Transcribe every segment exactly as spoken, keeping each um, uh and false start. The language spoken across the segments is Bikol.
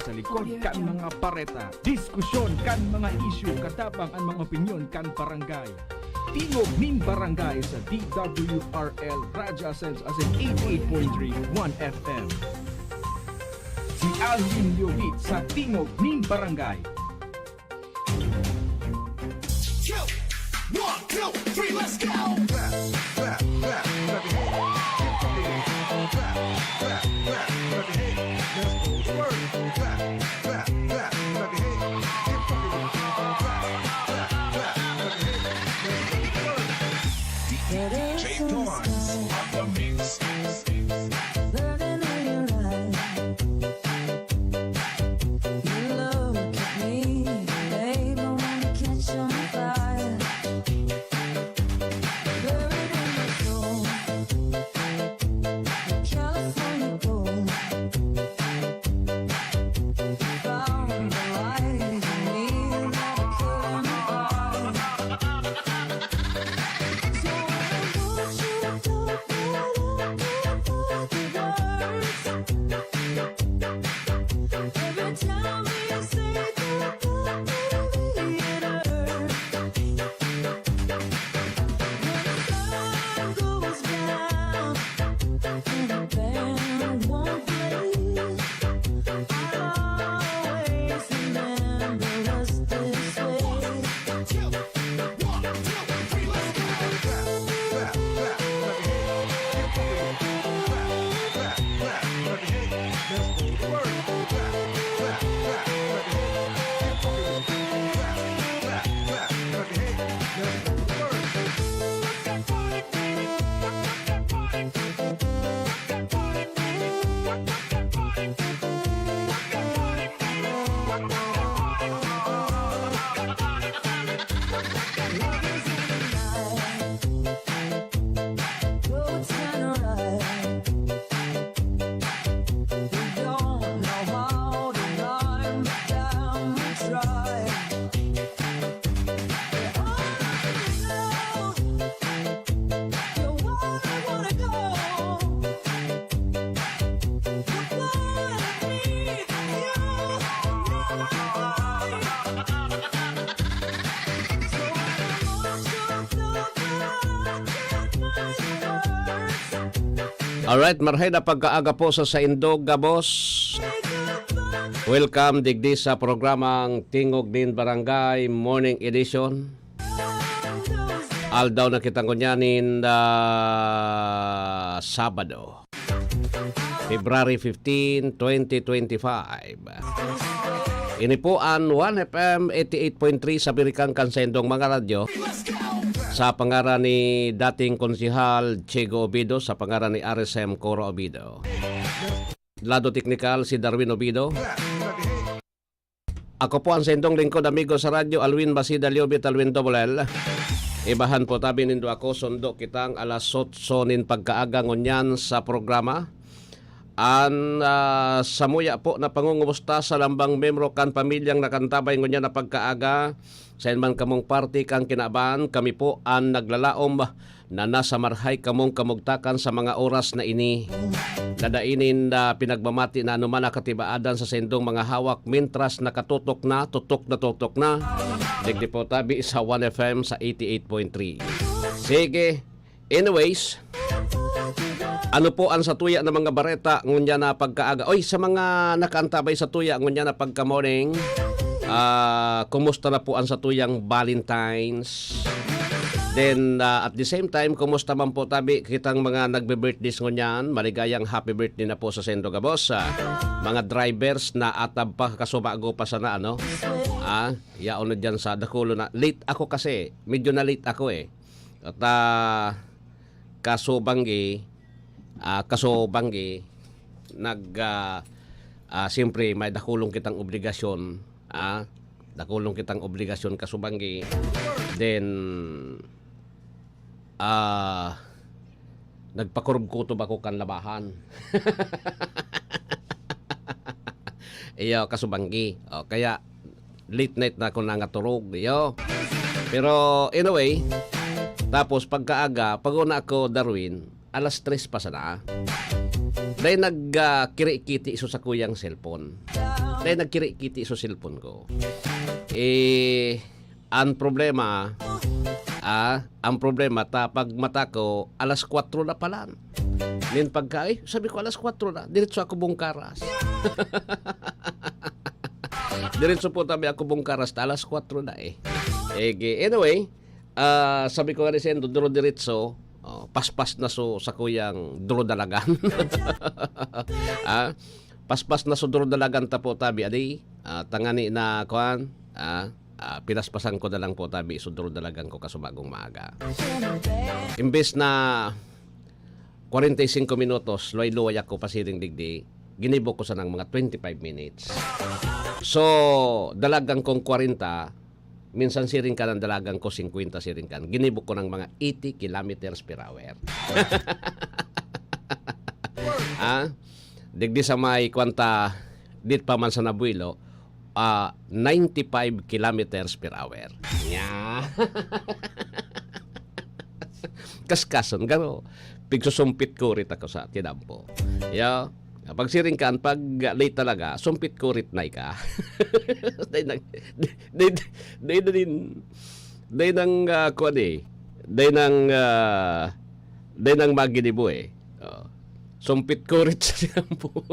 Sa likod kan mga bareta, diskusyon kan mga isyu, katabang an mga opinyon kan barangay. Tingog nin Barangay sa D W R L Radyo Asensa Asin eighty-eight point three One F M. Si Alvin Leovit sa Tingog nin Barangay. One, two, three, let's go! Clap, clap, clap, clap your hands. Get funky with it. Clap, clap, clap, clap your hands. Let's go to work. Clap, clap, clap, clap your hands. Get funky with it. Clap, clap, clap, clap your hands. Let's go to work. D J Thorns on the mix. Burning in your eyes. You look at me, babe, I wanna catch on fire. Buried in my soul, the California gold. Found the light in me that I couldn't buy. So I want you to Every time you say goodbye, baby, it hurts. When the sun goes down and the band won't play, I'll always remember us this way. Alright, marhay na pagkaaga po sa saindo gabos. Welcome digdi sa programang Tingog nin Barangay Morning Edition. Aldaw na kita ngunyan nin, ah, Sabado, February fifteen, twenty twenty-five. Ini po an One F M eighty-eight point three sa birikang kan saindong mga radyo. Sa pangaran ni dating Konsehal Chigo Obido, sa pangaran ni R S M Coro Obido. Lado teknikal, si Darwin Obido. Ako po ang saindong lingkod, amigo sa radyo, Alwin Basida Liobit, Alwin Double L. Ibahan po tabi nindo ako, sundo kitang alas otso nin pagkaaga ngunyan sa programa. An, ah, samuya po na pangungumusta sa lambang membro kan pamilyang nakantabay ngunyan na pagkaaga. Sain man kamong parte kan kinaban, kami po an naglalaom na nasa marhay kamong kamugtakan sa mga oras na ini. Dadainin na pinagmamati na anuman na katibaadan sa saindong mga hawak, mintras nakatutok na, tutok na, tutok na. Digdi po tabi sa One F M sa eighty-eight point three. Sige. Anyways, ano po ang satuya na mga bareta ngunyan na pagkaaga? Oy, sa mga nakaantabay satuya ngunyan na pagka-morning, ah, kumusta na po ang satuyang Valentine's? Then, ah, at the same time, kumusta man po tabi kitang mga nagbe-birthdays ngunyan? Maligayang happy birthday na po sa saindo gabos. Ah, mga drivers na atab pa, kasubago pa sana, ano? Ah, yaon na dyan sa dakulo na. Late ako kasi. Medyo na-late ako eh. At, ah, kaso banggi, ah, kaso banggi, nag, ah, ah, siyempre, may dakulong kitang obligasyon, ah, dakulong kitang obligasyon, kaso banggi. Then, ah, nagpakurub-kutob ako kan labahan. Iyo, kaso banggi. O, kaya, late night na ako nangaturog, iyo. Pero anyway, tapos pagkaaga, pag-una ako, Darwin, alas tres pa sana. Dahil nag, ah, kirikiti sa sakuyang cellphone. Dai nagkirikiti sa cellphone ko. Eh, ang problema, ah, ang problema ta pag mata ko, alas kwatro na pala. Nin pagka, "Ay," sabi ko, "alas kwatro na." Diretso ako Bungkaras. Diretso po tabi ako Bungkaras, ta alas kwatro na eh. Ege, anyway, ah, sabi ko nga ni Sendo, duro diretso, oh, paspas na so sa kuyang duro dalagan. Ah, paspas na so duro dalagan ta po tabi, adi, ah, tangani na, kuan, ah, ah, pinaspasan ko na lang po tabi, so duro dalagan ko kasubagong maaga. Imbes na kwarenta y singko minutos, luway-luway ako pasiring digdi, ginibo ko sanang mga twenty-five minutes. So, dalagan kong kwarenta, minsan siring kan dalagan ko singkwenta, siring kan, ginibo ko ng mga eighty kilometers per hour. Ah? Digdi sa may kwanta, dit pa man sa Nabuelo, ah, ninety-five kilometers per hour. Nya. Kaskason, garo, pigsusumpit kurit ako sa tinampo. Ya, pag siring kan, pag late talaga, sumpit kurit na ka. Dai nag-, dai, dai, dai na din, dai nang, ah, kuwan eh, dai nang, ah, dai nang maginibo eh. Oh. Sumpit kurit sa tinampo.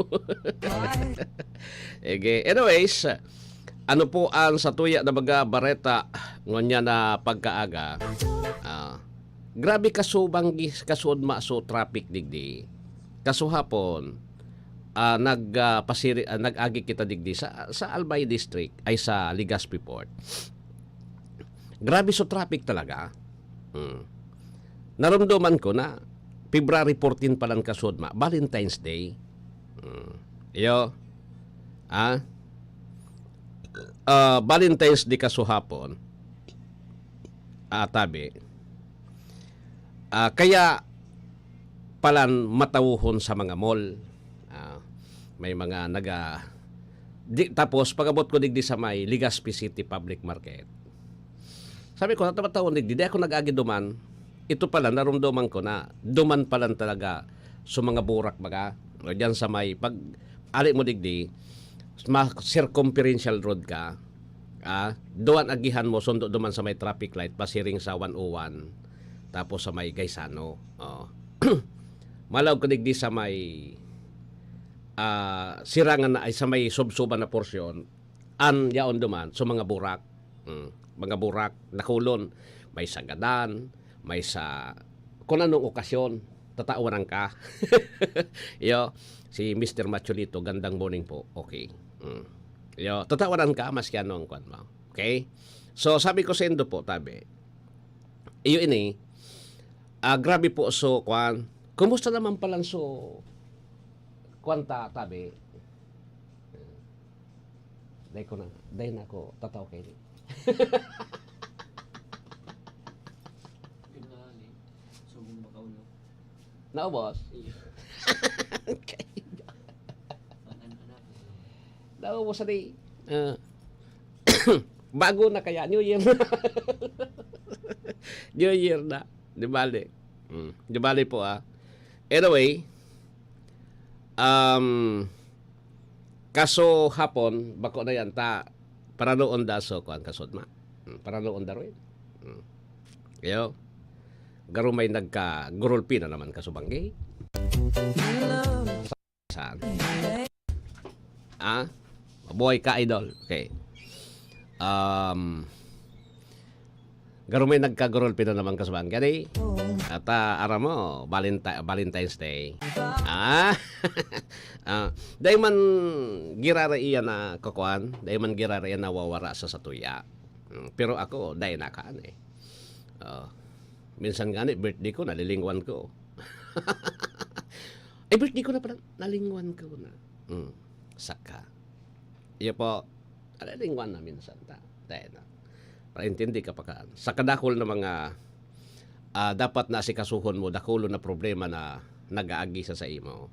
Ege. Anyways, ano po ang satuya na mga bareta ngunyan na pagkaaga? Ah, grabe kasubanggi, kasudma so traffic digdi. Kasuhapon, ah, nag, ah, pasiri-, ah, nag-agi kita digdi sa, sa Albay District, ay sa Legazpi Port. Grabe so traffic talaga. Hmm. Naramdaman ko na February fourteen palan kasudma, Valentine's Day. Hmm. Iyo. Ah? Ah, Valentine's Day kasuhapon. Ah, tabi. Ah, kaya palan matawhon sa mga mall. Ah, may mga naga-, di, tapos pag-abot ko digdi sa may Legazpi City Public Market. Sabi ko, "Tamatawon digdi, di ako nag-agi duman." Ito pala, narumduman ko na duman palan talaga sa mga burak baga. O diyan sa may pag-ali mo digdi, ma-, circumferential road ka. Ah, duwan agihan mo, sundo duman sa may traffic light, pasiring sa one oh one, tapos sa may Gaisano. Oh. Malaog ka digdi sa may, ah, sirangan na, ay, sa may subsuban na porsyon, an yaon duman, so mga burak. Mm, mga burak, dakulon. May sa gadan, may sa kung anong okasyon, tatawanan ka. Iyo, si Mister Macholito, gandang morning po. Okay. Mm. Iyo, tatawanan ka, maski ano ang kwan mo. Okay? So, sabi ko sa indo po, tabi, iyo ini, ah, grabe po, so, kwan, kumusta naman palan, so, kwan ta, tabi? Dai ko na, dai na ako tataw kaini. Yun nga, ni, subong makaulog. Naubos? Iyo. Naubos na di. Ah. Bago na kaya, New Year na. New Year na. Di bali. Mm. Di bali po, ah. Anyway, um, kaso hapon, bako na yan, ta, paranoon da so, kuwan, kasod ma. Mm, paranoon da rin. Mm. Iyo, garo may nagkagurulpi na naman kasubanggi. Saan? Ah? Mabuhay ka, idol. Okay. Um, garo may nagkagurulpi na naman kasubanggi. At, ah, aram mo, Valenti-, Valentine's Day. Ah? Ah, dai man girara iyan na kukuan, dai man girara iyan nawawara sa satuya. Mm, pero ako, dai na kaan eh. Oh, minsan gani, birthday ko, nalilingwan ko. Ay, birthday ko na pala, nalingwan ko na. Mm, saka. Iyo po, nalilingwan na minsan ta. Dai na. Para intindi ka pa kaan. Sa kadakul na mga, ah, dapat na asikasuhon mo, dakulon na problema na nag-aagi sa, sa imo.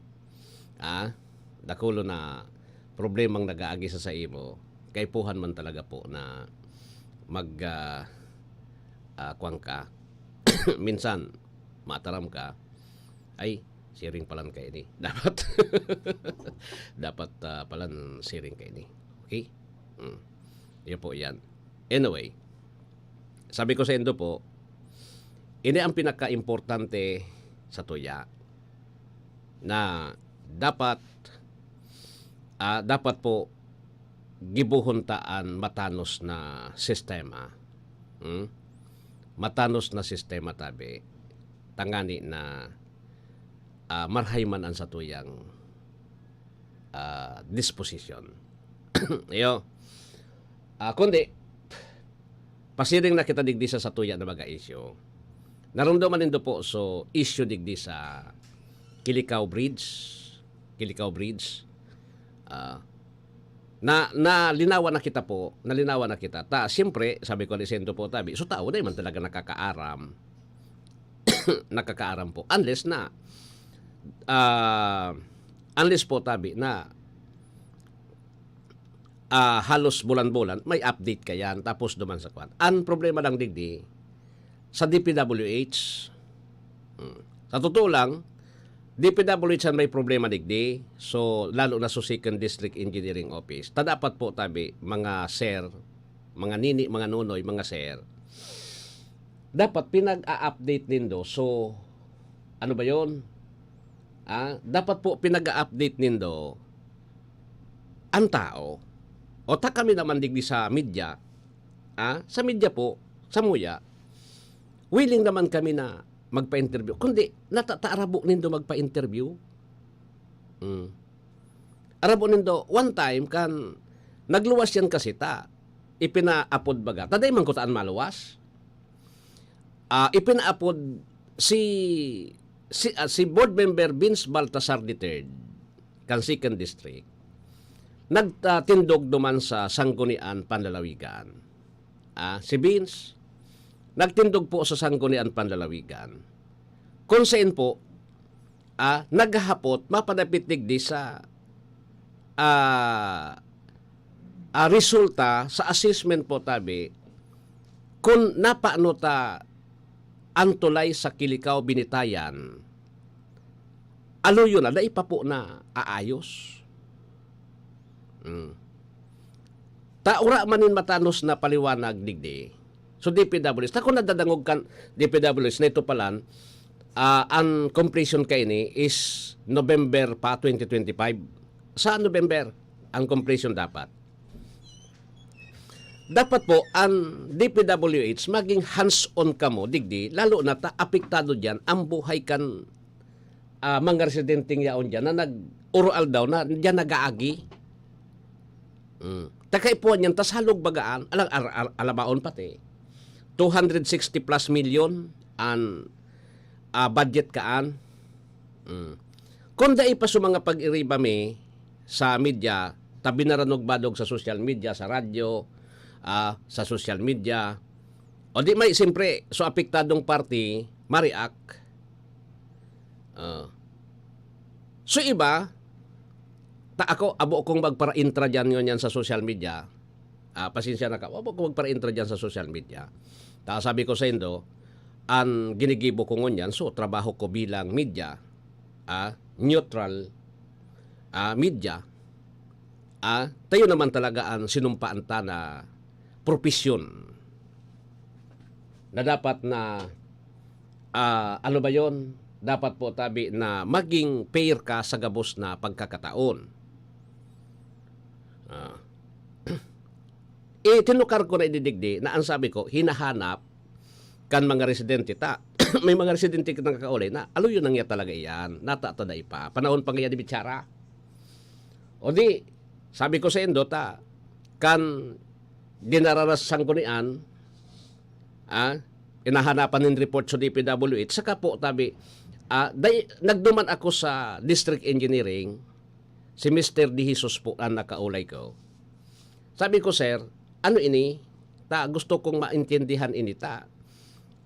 Ah, dakulon na problemang nag-aagi sa, sa imo. Kaipuhan man talaga po na mag, ah, ah, kuwan ka. Minsan, mataram ka, "Ay, siring palan kaini." Dapat, dapat, ah, palan siring kaini. Okay? Hmm. Yun po yan. Anyway, sabi ko sa indo po, ini ang pinaka-importante sa tuya na dapat, ah, dapat po gibohon ta an matanos na sistema. Hmm? Matanos na sistema tabi. Tangani na, ah, marhay man an satuyang, ah, disposition. Iyo. Ah, kundi, pasiring na kita digdi sa satuya na mga isyu. Narumduman nindo po, so, isyu digdi sa Kilikao Bridge. Kilikao Bridge. Ah, na, nalinawan na kita po, nalinawan na kita. Ta, siyempre, sabi ko, "Lisento po, tabi." So, tao na man talaga nakakaaram. Nakakaaram po. Unless na, ah, unless po, tabi, na, ah, halos bulan-bulan, may update ka yan. Tapos duman sa kwan. Ang problema lang digdi, sa D P W H, hmm, sa totoo lang, D P W H ang may problema digdi. So, lalo na sa Second District Engineering Office. Ta dapat po, tabi, mga sir, mga nini, mga nonoy, mga sir, dapat pinag-a-update nindo. So, ano ba yon? Ah, dapat po pinag-a-update nindo ang tao. O ta kami naman digdi sa media, ah, sa media po, sa muya, willing naman kami na magpa-interview. Kundi, natataarabo nindo magpa-interview. Mm. Arabo nindo, one time kan nagluwas yan kasi ta, ipinaapod baga. Ta dai man kutaan maluwas. Ah, ipinaapod si, si, ah, si Board Member Vince Baltasar the third, kan Second District, nagtindog duman sa Sanggunian Panlalawigan. Ah, si Vince, nagtindog po sa Sanggunian Panlalawigan. Kung sain po, ah, naghahapot, mapadapit digdi sa, ah, ah, resulta sa assessment po, tabi, kung napaano ta an tulay sa Kilikao, Binitayan, aluyo na, dai pa po na aayos. Mm. Ta ura man nin matanos na paliwanag digdi. So, D P W H, ta kung nadadangog kan D P W H na ito palan, ah, ang completion kaini is November pa, twenty twenty-five. Sa November, ang completion dapat. Dapat po, ang D P W H, maging hands-on kamo digdi, lalo na ta apektado diyan ang buhay kan, ah, mga residenteng yaon diyan na nag-, oroaldaw na diyan nag-aagi. Mm. Ta kaipuhan niyan, tas halog bagaan, alang ar-, ar-, alabaon pati. Two hundred sixty plus million an, ah, budget kaan. Mm. Kung dai pa sa mga pag-iriba mi sa media, ta binaranog-badog sa social media, sa radyo, ah, sa social media, o di may, siyempre, so apektadong party, ma-react. Ah. So iba, ta ako, abo akong magpara-intra diyan ngunyan sa social media. Ah, pasensya na ka, abo akong magpara-intra diyan sa social media. Ta sabi ko sa indo, ang ginigibo ko ngunyan, so trabaho ko bilang media, ah, neutral, ah, media, ah, tayo naman talaga ang sinumpaan ta na propesyon na dapat na, ah, ano ba yon? Dapat po tabi na maging fair ka sa gabos na pagkakataon. Ah. Itinukar ko na ididigdi na ang sabi ko, hinahanap kan mga residente ta. May mga residente kitang kakaulay na, "Alo yun ang iya talaga iyan, nata ta dai pa. Panahon pa ngaya ni Bichara." O di, sabi ko sa indo ta, kan dinararas sangkunian, ah, inahanapan nin report sa D P W H, saka po, tabi, ah, dai, nagduman ako sa District Engineering, si Mister De Jesus po ang nakaulay ko. Sabi ko, "Sir, ano ini? Ta, gusto kong maintindihan ini ta.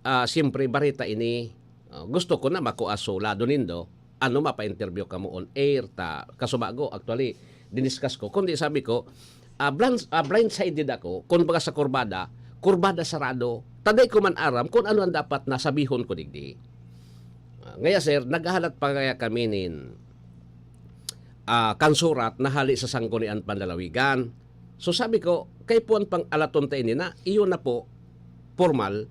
Ah, siyempre, bareta ini. Ah, gusto ko na makua so lado nindo. Ano, mapa-interview kamo on air ta?" Kasubago, actually, diniscuss ko. Kundi sabi ko, ah, blan-, ah, blindsided ako. Kung baga sa kurbada, kurbada sarado. Ta dai ko man aram kung ano ang dapat na sabihon ko digdi. Ah, ngaya, sir, naghahalat pa kaya kami nin, ah, kansurat na hali sa Sanggunian Panlalawigan. So sabi ko, kaipuhan pang alaton ta ini na iyo na po, formal,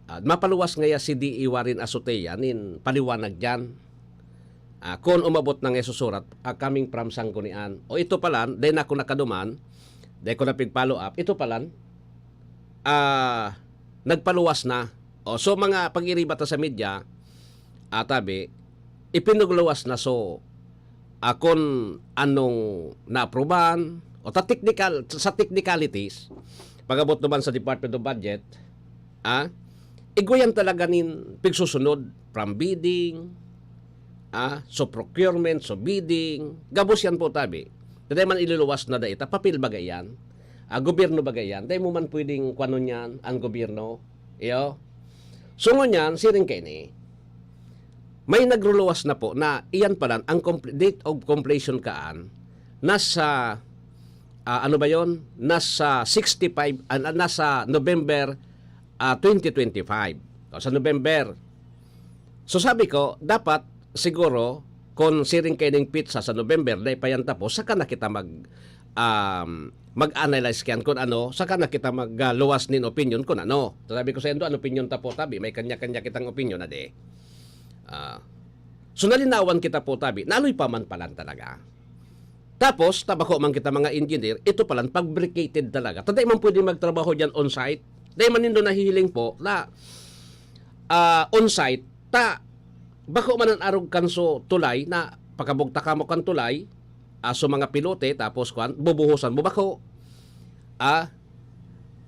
ah, mapaluwas ngaya si D E Warren Azotea nin paliwanag diyan. Ah, kun umabot na nga susurat, ah, coming from Sanggunian. O ito palan, dai na ako nakaduman, dai ko na pig-follow up, ito palan, ah, nagpaluwas na. O, so mga pag-iriba ta sa media, ah, tabi, ipinagluwas na. So, ah, kun anong naaprubahan, o ta technical, sa technicalities, pag-abot naman sa Department of Budget, ah, igwa yan talaga nin pigsusunod from bidding, ah, so procurement, so bidding, gabos yan po tabi. Dai man iluluwas na dai ta, papel baga yan. Ah, gobyerno baga yan. Dai mo man pwedeng kwanon yan, ang gobyerno. Iyo. So ngunyan, siring kaini, may nagruluwas na po na iyan palan, ang compl-, date of completion kaan, nasa, ah, ano ba yon? Nasa sixty-five, ah, na-, nasa November, ah, twenty twenty-five. O, sa November. So sabi ko, dapat siguro, kung siring kaining petsa sa November, dai pa yan tapos, saka na kita mag, um, mag-analyze kayan kung ano, saka na kita magluwas nin opinion kung ano. So sabi ko sa indo, an opinion ta po, tabi, may kanya-kanya kitang opinion na di. Ah, so nalinawan kita po, tabi, naaloy pa man palan talaga. Tapos, ta bako man kita mga engineer, ito palan fabricated talaga. Ta dai man pwede magtrabaho diyan on site. Dai man nindo nahihiling po na, ah, on site, ta bako man an arog kan so tulay na pakabugtakan mo kan tulay, ah, so mga pilote, tapos kwan, bubuhusan mo bako. Ah,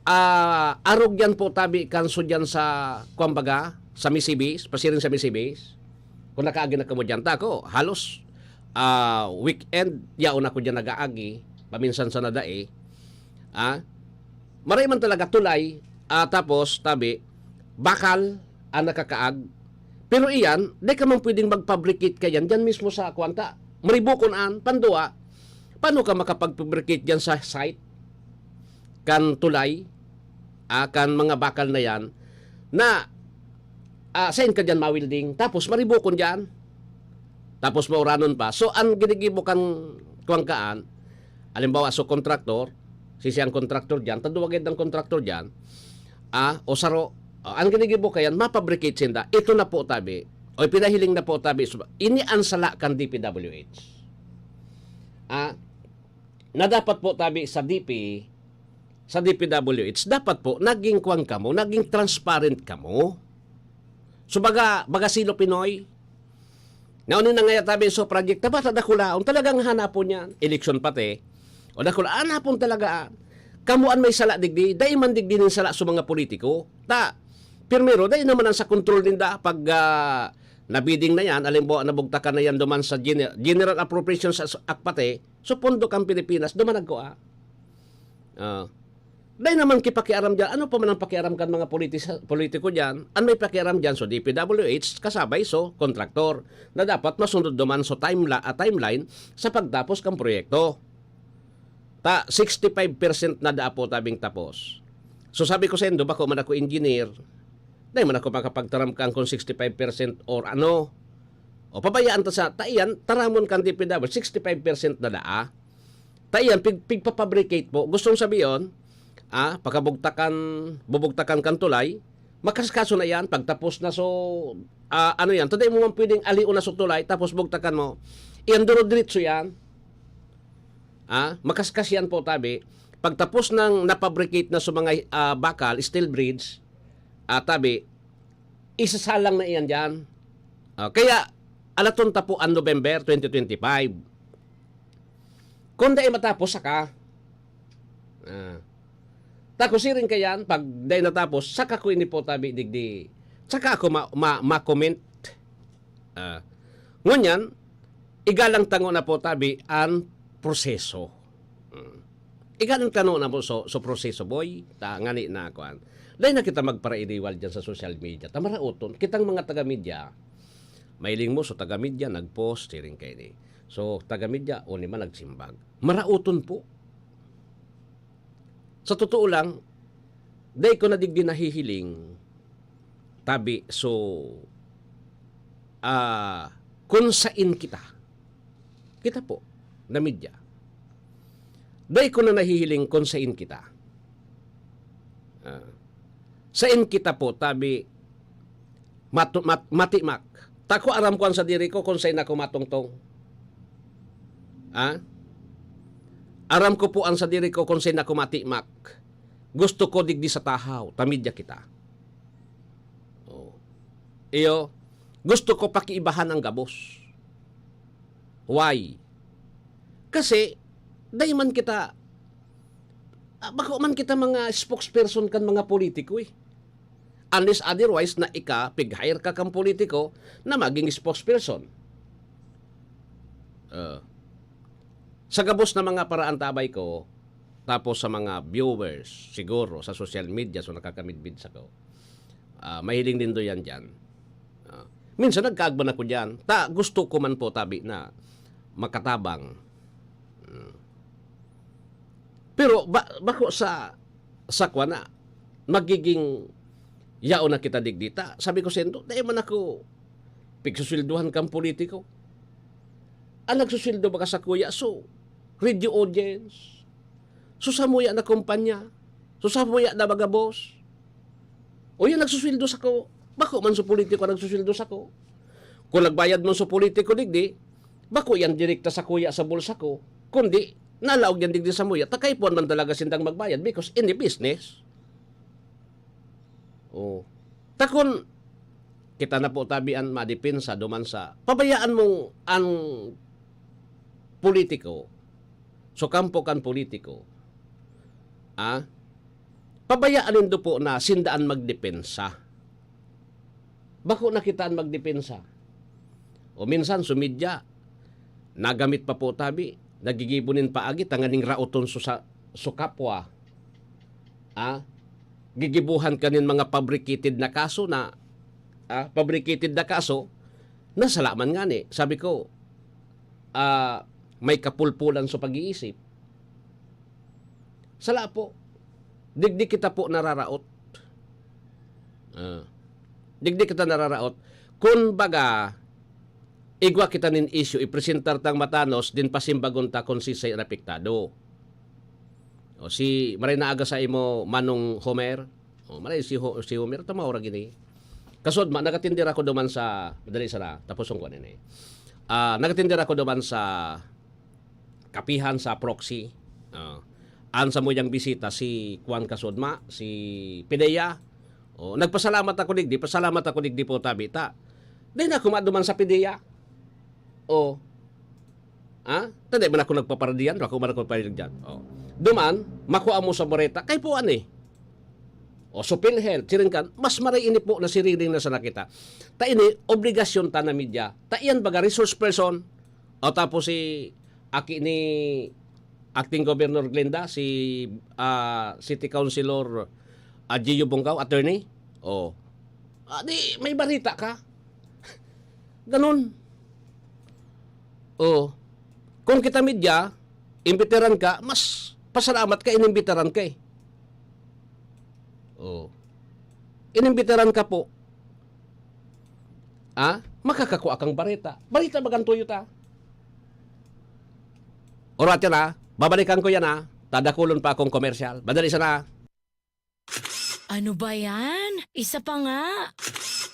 ah, arog yan po tabi kan so diyan sa, kwan baga, sa Misibis, pasiring sa Misibis. Kung nakaagi na kamo diyan, ta ako, halos, ah, weekend, yaon ako diyan nag-aagi, paminsan sa nadai. Ah, maray man talaga tulay, ah, tapos tabi, bakal ang nakakaag. Pero iyan, dai ka man pwedeng mag-fabricate kayan, diyan mismo sa kwan ta. Maribukon an, pandua, paano ka makapag-fabricate diyan sa site? Kan tulay, ah, kan mga bakal na yan, na, ah, sain ka diyan ma-welding? Tapos maribukon diyan. Tapos mauranon pa. So, ang ginigibo kan kwan kaan, halimbawa, so contractor, si siyang contractor diyan, tadwa gayud ang contractor diyan, ah, o saro, ah, ang ginigibo kayan, mapabricate sinda. Ito na po tabi. O pinahiling na po tabi. So, ini ang sala kan D P W H. Ah, na dapat po tabi sa D P, sa D P W H, dapat po naging kwan kamo, naging transparent kamo. So, baga, baga silo Pinoy, nauni na ngaya tabi so project, ta bata dakulaon, talagang hanapon yan. Eleksyon pati. O dakula, hanapon talaga. Kamo an may sala digdi, dai man digdi nin sala sa mga politiko. Ta, primero, dai naman ang sa kontrol ninda pag, ah, nabiding na yan, halimbawa, nabugtakan na yan duman sa gener-, General Appropriations Act pati, so pondo kan Pilipinas, duman nagkua. Ah. Dai naman kipakiaram diyan. Ano pa man ang pakiaram kan mga politis-, politiko diyan? An may pakiaram diyan, so D P W H, kasabay so kontraktor, na dapat masunod naman so timela-, ah, timeline sa pagtapos kan proyekto. Ta, sixty-five percent na daa po tabing tapos. So sabi ko saindo, bako man ako engineer, dai man ako makapagtaram kan kung sixty-five percent or ano. O pabayaan ta sa, ta iyan, taramon kan D P W, sixty-five percent na daa. Ta iyan, pig-, pigpapabricate po. Gustong sabihon, ah, pagkabugtakan, bubugtakan kan tulay, makaskaso na iyan, pagtapos na so, ah, ano iyan, ta dai mo man pwedeng alion na so tulay, tapos bugtakan mo. Iyan, duro-diretso iyan. Ah, makaskas iyan po, tabi. Pagtapos nang napabricate na so mga, ah, bakal, steel bridge, ah, tabi, isasalang na iyan diyan. Ah, kaya, alaton ta po an November twenty twenty-five. Kung dai matapos, saka. Ah. Ta kung siring kayan, pag dai natapos, saka ko ini po tabi digdi. Saka ako ma-, ma-, ma-comment. Ah. Ngunyan, igalang tango na po tabi an proseso. Mm. Igalang tango na po so, so proseso, boy. Ta, ngani na, kuan. Dai na kita magparairiwal diyan sa social media. Ta, maraoton. Kitang mga taga-media, mailing mo, so taga-media, nag-post, siring kaini. So, taga-media, o ni man, nagsimbag. Maraoton po. Sa totoo lang, dai ko na digdi nahihiling, tabi, so, ah, kung sain kita, kita po, na media. Dai ko na nahihiling kun sain kita. Ah. Sain kita po, tabi, matu-, mat-, matimak. Ta ko aram ko an sadiri ko kun sain ako matungtong. Ah? Aram ko po an sadiri ko kun sain ako matimak. Gusto ko digdi sa tahaw, ta media kita. Oh. Iyo, gusto ko pakiibahan ang gabos. Why? Kasi, dai man kita, ah, bako man kita mga spokesperson kan mga politiko eh. Unless otherwise na ika, pig-hire ka kang politiko na maging spokesperson. Ah. Sa gabos na mga paraan tabay ko, tapos sa mga viewers, siguro, sa social media, so nakakamidbid sa ko. Ah, mahiling nindo yan dyan. Ah, minsan nagkaagban ako dyan. Ta, gusto ko man po tabi na makatabang. Mm. Pero ba, bako sa, sa kwa na, magiging yaon na kita digdi ta. Sabi ko, "Sendo, dai man ako pigsusweldohan kang politiko." Ang nagsusweldo baga sa kuya, so, radio audience. So, samuya na kumpanya. So, samuya na baga boss. O yan, nagsusweldo sa ko. Bako man sa politiko nagsusweldo sa ko. Kung nagbayad man sa politiko digdi, bako yan direkta sa kuya sa bulsa ko. Kundi, nalaog yan digdi sa muya. Takaipuan man talaga sindang magbayad because in the business. Oh. Takon, kita na po tabi an madepensa duman sa, pabayaan mong ang politiko, so kampo kan politiko, ah, pabayaan nindo po na sindaan magdepensa. Bako na kita an magdepensa. O minsan, sumidya, nagamit pa po tabi, nagigibo nin paagi, tanganing raoton so sa, so kapwa. Ah, gigibuhan ka nin mga fabricated na kaso na, ah, fabricated na kaso, na sala man ngani. Sabi ko, ah, may kapulpulan sa pag-iisip. Sala po. Digdi kita po nararaot. Ah. Digdi kita nararaot. Kun baga, igwa kita nin issue, ipresentar tang matanos, din pasimbagon ta kun sisay an apektado. O si, maray na aga sa imo, Manong Homer. O, maray si Ho-, si Homer, tama ora gini. Kasod ma, nagatinder ako duman sa, madali sana, tapos ko nini. Ah, nagatinder ako duman sa kapihan sa Proxy. Ah, an samuyang bisita si kuan kasod ma, si Pidea. O, nagpasalamat ako digdi, pasalamat ako digdi po tabi ta. Dai na ako maduman sa Pidea. O. Ha? Ta dai man ako nagpaparadiyan, ako man ako nagpaparadiyan dyan. O. Duman, makua mo sa Moreta, kay po ani. O, so PhilHealth, siring kan, mas maray ini po na siriring na sana kita. Ta ini, obligasyon ta na media. Ta iyan baga resource person. O, tapos si aki ni Acting Governor Glenda, si, ah, City Councilor, ah, Gio Bongcao, attorney. O. Ah, di, may barita ka. Ganun. O. Kung kita media, imbitaran ka, mas pasalamat ka, inimbitaran ka eh. O. Inimbitaran ka po. Ah, makakakua kang bareta. Bareta bagang tuyo ta. Orat yan, ah. Babalikan ko yan, ah. Tadakulon pa akong komersyal. Madali sana. Ano ba yan? Isa pa nga.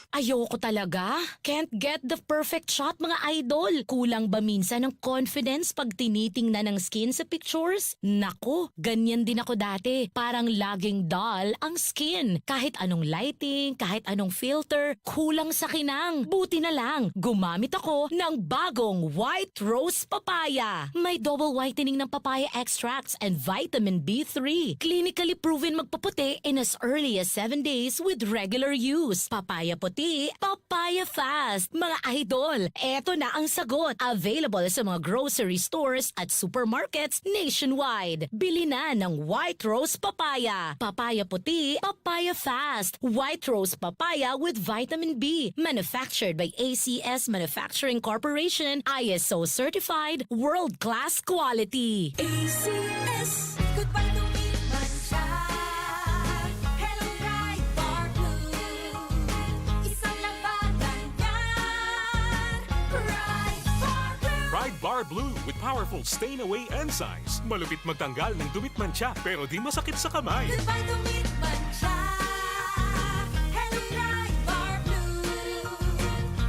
Ayoko talaga. Can't get the perfect shot, mga idol. Kulang ba minsan ang confidence pag tinitingnan ang skin sa pictures? Nako, ganyan din ako dati. Parang laging dull ang skin. Kahit anong lighting, kahit anong filter, kulang sa kinang. Buti na lang, gumamit ako ng bagong White Rose Papaya. May double whitening ng papaya extracts and vitamin B three. Clinically proven magpaputi in as early as seven days with regular use. Papaya puti, papaya fast. Mga idol, eto na ang sagot. Available sa mga grocery stores at supermarkets nationwide. Bili na ng White Rose Papaya. Papaya puti, papaya fast. White Rose Papaya with vitamin B. Manufactured by A C S Manufacturing Corporation, I S O certified, world-class quality. A C S. Goodbye to me, man siya. Hello, Pride Bar Blue. Isang labanan yan. Pride Bar Blue. Pride Bar Bar Blue with powerful stain away enzymes. Malupit magtanggal ng dumi at mantsa, pero di masakit sa kamay. Goodbye dumi at mantsa. Hello, Pride Bar Blue.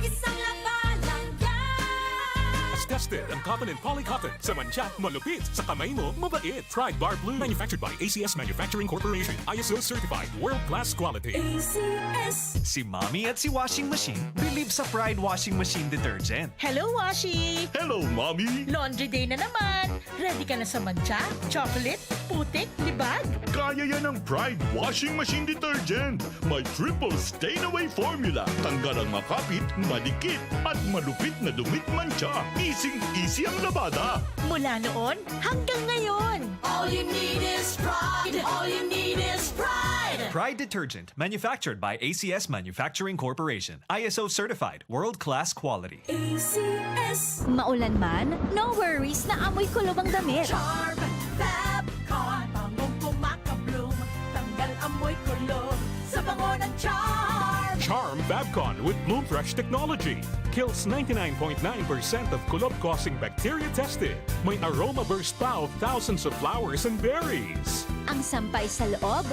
Isang laba lang yan. Tested ang cotton and poly cotton. Sa mantsa, malupit. Sa kamay mo, mabait. Pride Bar Blue. Manufactured by A C S Manufacturing Corporation. I S O certified. World class quality. A C S. Si Mommy at si Washing Machine believe sa Pride Washing Machine Detergent. Hello, Washi! Hello, Mommy! Laundry day na naman! Ready ka na sa mantsa, chocolate, putik, libag? Kaya yan ng Pride Washing Machine Detergent. May triple stain away formula. Tanggal ang makapit, madikit, at malupit na dumi at mantsa. Easing-easy ang labada. Mula noon hanggang ngayon. All you need is Pride. All you need is Pride. Pride Detergent, manufactured by A C S Manufacturing Corporation. I S O certified, world-class quality. A C S. Maulan man, no worries na amoy kulob ang damit. Charm Fab Con, bangong kumakabloom, tanggal amoy kulob sa bango ng Charm. Charm Fab Con with Bloom Fresh technology kills ninety-nine point nine percent of kulob-causing bacteria tested. May aroma burst pa of thousands of flowers and berries. Ang sampay sa loob,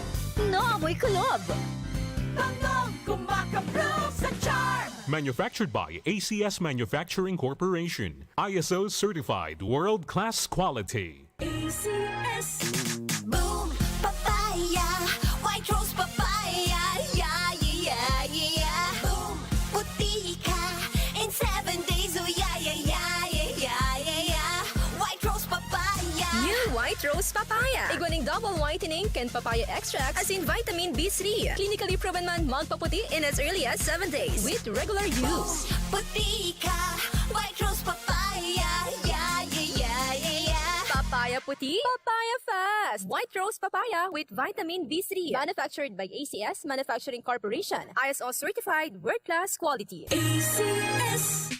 no amoy kulob. Bangong kumakabloom sa Charm. Manufactured by A C S Manufacturing Corporation. I S O certified world-class quality. A C S. Boom Papaya, White Rose Papaya, yeah, yeah, yeah, yeah. Boom Puti ka in seven days, oh yeah, yeah, yeah, yeah, yeah, yeah, yeah. White Rose Papaya. New White Rose Papaya. Igwa ning double whitening kan papaya extract asin vitamin B three. Clinically proven man magpaputi in as early as seven days with regular use. Boom Puti ka, White Rose Papaya, yeah, yeah, yeah, yeah, yeah. Papaya puti, papaya fast. White Rose Papaya with vitamin B three. Manufactured by A C S Manufacturing Corporation. I S O certified, world-class quality. A C S.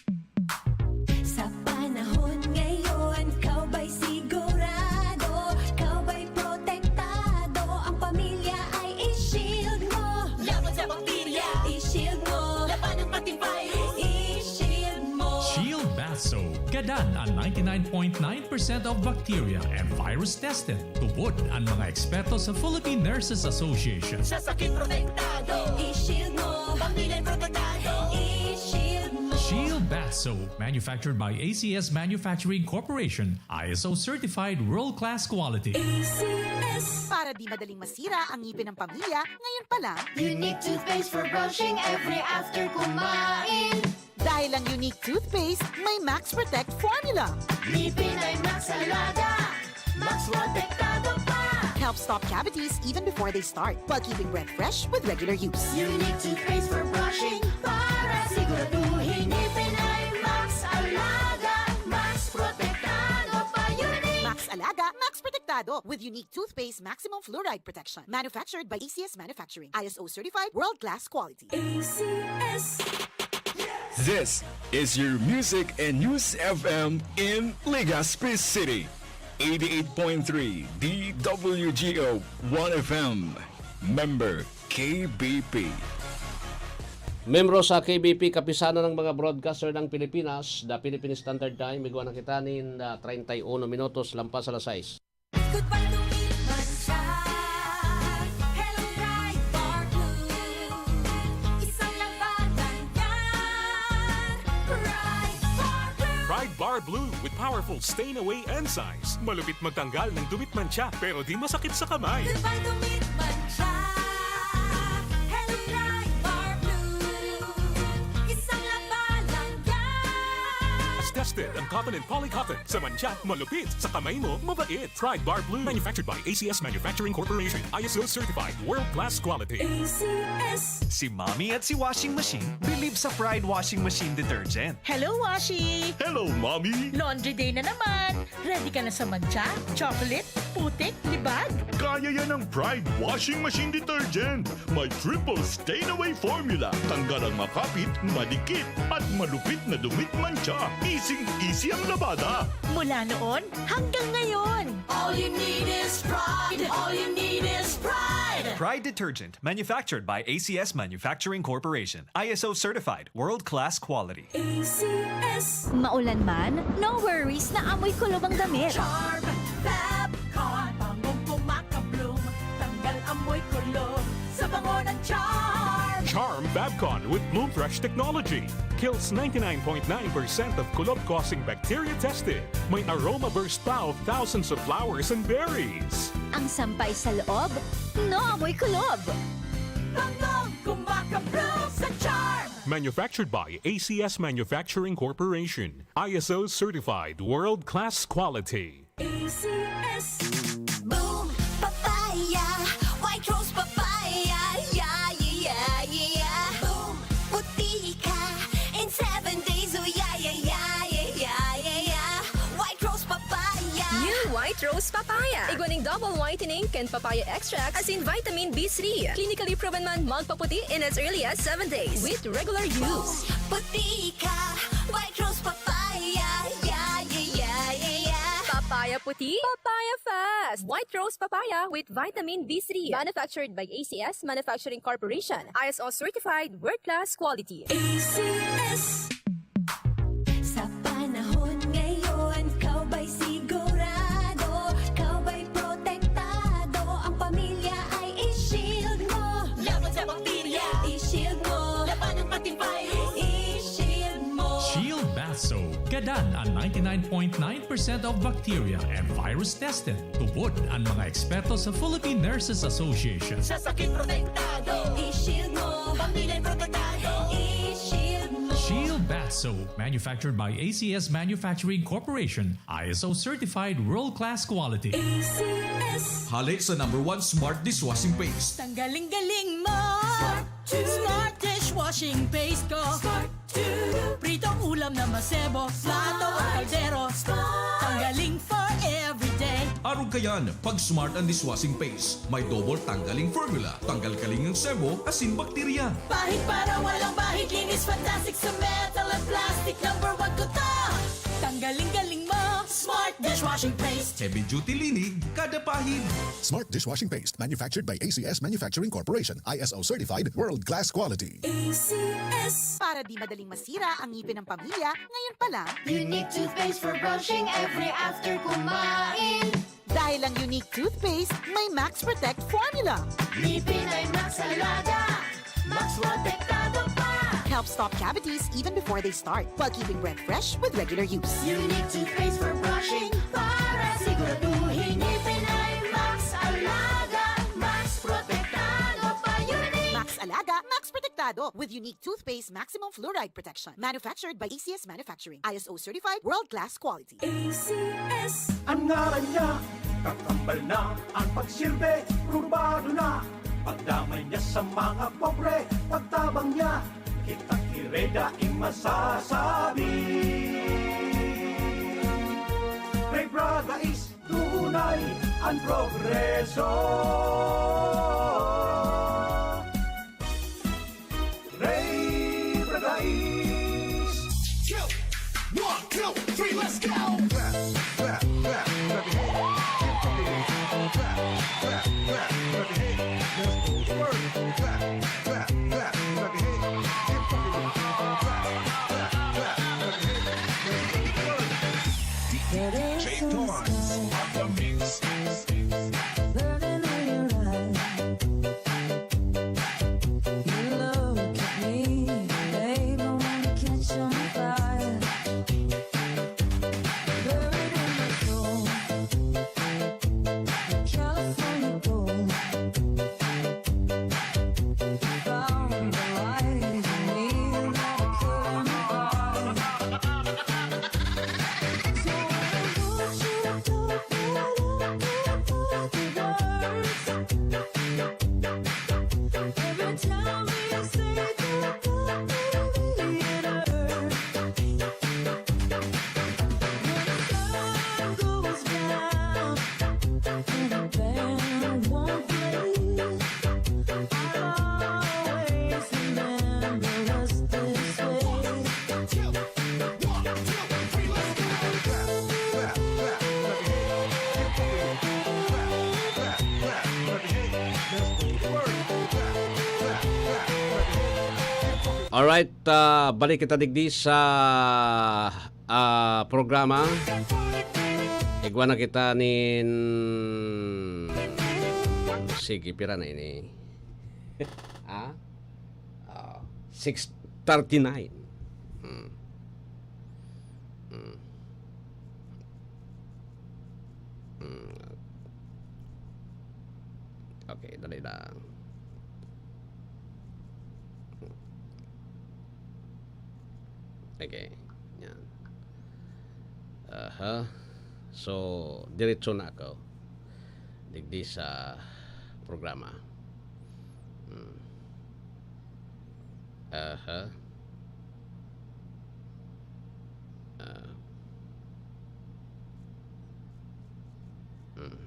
Sa panahon ngayon, ikaw ba'y sigurado? Ikaw ba'y protektado? Ang pamilya ay i-shield mo. Laban sa bakterya, i-shield mo. Labanan pati virus, i-shield mo. Shield Bath Soap. Gadan an ninety-nine point nine percent of bacteria and virus tested. Tubod an mga eksperto sa Philippine Nurses Association. Sa sakit protektado, i-shield mo. Pamilya protektado, i-shield mo. Shield Bath Soap, manufactured by A C S Manufacturing Corporation, I S O certified world-class quality. A C S. Para di madaling masira ang ngipin ng pamilya, ngayon pa lang. Unique toothpaste for brushing every after kumain. Dahil ang Unique Toothpaste may Max Protect Formula. Ngipin ay Max Alaga, Max Protektado pa. Helps stop cavities even before they start, while keeping breath fresh with regular use. Unique toothpaste for brushing para siguraduhin ngipin ay Max Alaga, Max Protektado pa. Unique. Max Alaga, Max Protektado with Unique Toothpaste Maximum Fluoride Protection. Manufactured by A C S Manufacturing. I S O certified, world-class quality. A C S. This is your Music and News F M in Legazpi City. Eighty-eight point three D W G O One F M. Member K B P. Membro sa K B P, Kapisanan ng mga Broadcaster ng Pilipinas, the Philippine Standard Time, igwa na kita nin, ah, treinta y uno minutos lampas alas sais. Goodbye dumi at mantsa. Hello, Pride Bar Blue. Isang labanan yan. Pride Bar Blue. Pride Bar Blue with powerful stain away enzymes. Malupit magtanggal ng dumi at mantsa, pero di masakit sa kamay. Goodbye dumi at mantsa. Hello, Pride Bar Blue. Isang labanan yan. Tested ang cotton and poly cotton. Sa mantsa, malupit. Sa kamay mo, mabait. Pride Bar Blue. Manufactured by A C S Manufacturing Corporation. I S O certified. World class quality. A C S. Si Mommy at si Washing Machine believe sa Pride Washing Machine Detergent. Hello, Washi! Hello, Mommy! Laundry day na naman! Ready ka na sa mantsa, chocolate, putik, libag? Kaya yan ng Pride Washing Machine Detergent. May triple stain away formula. Tanggal ang makapit, madikit, at malupit na dumi at mantsa. Easing-easy ang labada. Mula noon hanggang ngayon. All you need is Pride. All you need is Pride. Pride detergent, manufactured by A C S Manufacturing Corporation. I S O certified, world-class quality. A C S. Maulan man, no worries na amoy kulob ang damit. Charm Fab Con, bangong kumakabloom, tanggal amoy kulob sa bango ng Charm. Charm Fabcon with Bloom Fresh technology kills ninety-nine point nine percent of kulob-causing bacteria tested. May aroma burst pa of thousands of flowers and berries. Ang sampay sa loob, no amoy kulob. Bangong kumakabloom sa Charm. Manufactured by A C S Manufacturing Corporation. I S O certified world-class quality. A C S. Boom! Papaya! White rose papaya! Yeah, yeah, yeah, yeah! Boom! Puti ka! In seven days, oh yeah, yeah, yeah, yeah, yeah, yeah, yeah! White rose papaya! New White Rose Papaya. Igwa ning double whitening kan papaya extract asin vitamin B three. Clinically proven man magpaputi in as early as seven days with regular use. Puti ka! White rose papaya! Yeah, yeah, yeah, yeah, yeah! Papaya puti, papaya fast. White Rose Papaya with vitamin B three. Manufactured by A C S Manufacturing Corporation. I S O certified, world-class quality. A C S. Sa panahon ngayon, ikaw ba'y sigurado? Ikaw ba'y protektado? Ang pamilya ay i-shield mo. Laban sa bakterya. I-shield mo. Labanan pati virus. I-shield mo. Shield Bath Soap. Gadan ang ninety-nine point nine percent of bacteria and virus tested. Tubod ang mga eksperto sa Philippine Nurses Association. Sa sakit protektado. I-shield mo. Pamilya protektado. I-shield mo. Shield Bath Soap, manufactured by A C S Manufacturing Corporation, I S O certified world-class quality. A C S. Hale sa number one smart dishwashing paste. Tanggaling galing mo. Smart dishwashing paste ko. Pritong ulam na masebo, plato o kaldero. Tanggaling for everyday. Arog kayan, pag smart ang dishwashing paste, may double tanggaling formula, tanggal kaling ng sebo, asin bakterya. Pahid para walang bahid, linis fantastic sa metal at plastic. Number one ko to. Tanggaling galing mo, smart dishwashing paste. Heavy duty linig, kada pahid. Smart dishwashing paste, manufactured by A C S Manufacturing Corporation, I S O certified, world class quality. A C S. Para di madaling masira ang ngipin ng pamilya, ngayon pa lang. Unique toothpaste for brushing every after kumain. Dahil ang Unique Toothpaste may Max Protect Formula. Ngipin ay Max Alaga, Max Protektado pa. Helps stop cavities even before they start, while keeping breath fresh with regular use. Unique toothpaste for brushing para siguraduhin ngipin ay Max Alaga, Max Protektado pa. Unique! Max Alaga, Max Protektado with Unique Toothpaste Maximum Fluoride Protection. Manufactured by A C S Manufacturing. I S O certified, world-class quality. A C S. Ang ngaran niya, kakambal na ang pagsilbi, probado na. Pagdamay niya sa mga pobre, pagtabang niya, kitang kireda in masasabi. Ray Braga is tunay ang progreso. Ray Bragais. Go! One, two, three, let's go! Clap, clap, clap, clap your hands. Keep fucking with it. Clap, clap, clap, clap your hands. Let's go to work. Clap, clap, clap, clap your hands. Keep fucking with it. Clap, clap, clap, clap your hands. Let's go to work. D J Torrance on the mix. Burning all your eyes. You look at me, babe, I wanna catch on fire. Buried in my soul, the California gold. Found the light in me that I couldn't buy. So I want you to Alright, ah, balik kita digdi sa, ah, programa. Igwa na kita nin, sige, pira na ini? Ah? Ah, six thirty-nine. Hmm. Hmm. Hmm. Okay, dali lang. Okay, yan. Aha. So, diretso na ako digdi sa programa. Hmm. Aha. Ah. Hmm.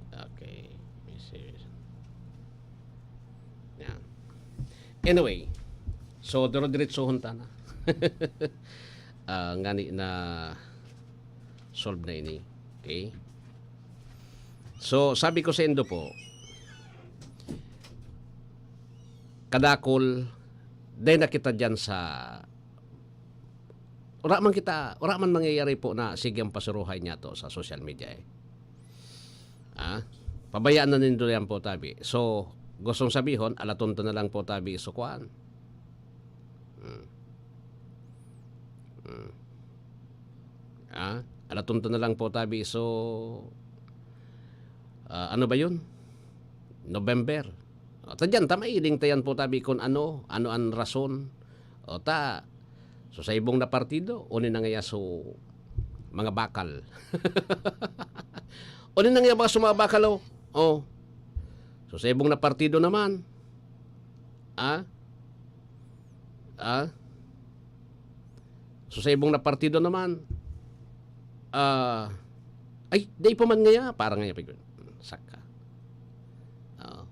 Okay. May serious. Yan. Anyway, so, dire-diretsohon ta na. Ah, ngani na solve na ini. Okay? So, sabi ko sa indo po, kadakul, dahil na kita dyan sa, wala man kita, wala man mangyayari po na sige ang pasuruhay niya to sa social media eh. Ah, pabayaan na nindo yan po, tabi. So, gustong sabihon, alaton ta na lang po, tabi, so kuan. Hmm. Hmm. Ah, alaton ta na lang po, tabi, so, ah, ano ba yun? November. O, ta dyan, ta mailing ta yan po, tabi, kung ano, ano ang rason. O, ta, so, sa ibong na partido, uni na ngaya, so, mga bakal. Uni na ngaya, mga sumabakal, oh. Oh. So, sa ibong na partido naman, ah? Ah? So, sa ibong na partido naman, ah, ay, dai pa man ngaya, parang ngaya, pig-, saka. Oo.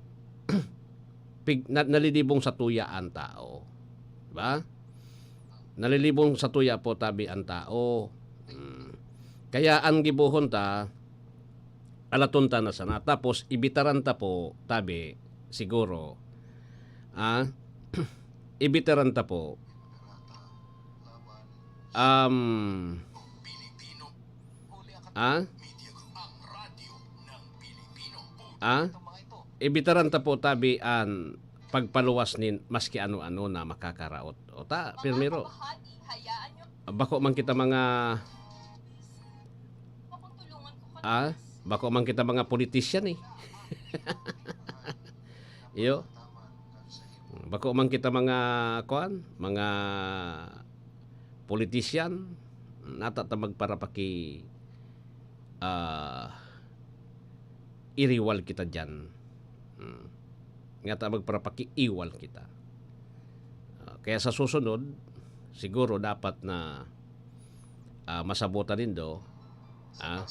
Pig-, na-, nalilibong sa tuya ang tao. Diba? Nalilibong sa tuya po, tabi, ang tao. Hmm. Kaya ang gibohon ta, alaton ta na sana. Tapos, ibitaran ta po, tabi, siguro. Ah? Ibitaran ta po. Um, ah? Ah? Ibitaran ta po, tabi, an pagpaluwas nin maski ano-ano na makakaraot. O ta, pirmiro. Bako man kita mga, ah, bako man kita mga politician eh. Iyo. Bako man kita mga, kuan, mga politician, nata ta magparapaki, ah, iriwal kita diyan. Hmm. Nga ta magparapakiiwal kita. Ah, kaya sa susunod, siguro dapat na, ah, masabutan nindo, ah,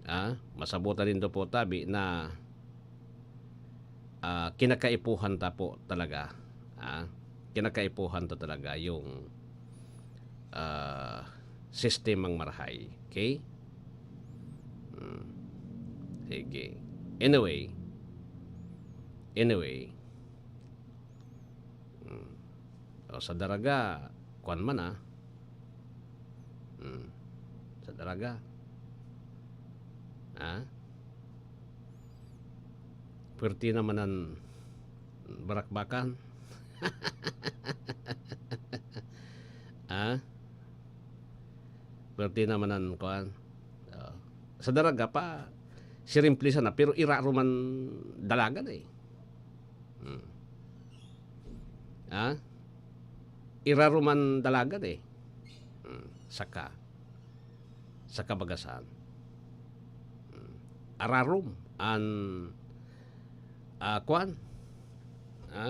ah, masabutan nindo po, tabi, na, ah, kinakaipuhan ta po talaga, ah, kinakaipuhan ta talaga yung, ah, sistemang marahay. Okay? Hmm. Sige. Anyway. Anyway. Hmm. O, sa Daraga, kwan man, ah. Hmm. Sa Daraga. Ha? Puwerte naman an barakbakan. Ha? Puwerte naman an kuan. Oo. Sa Daraga pa, sirimple sana, pero irarom an dalagan eh. Hmm. Ha? Irarom an dalagan eh. Hmm. Saka, sa kabagasan. Hmm. Ararom an, ah, kuan. Ha?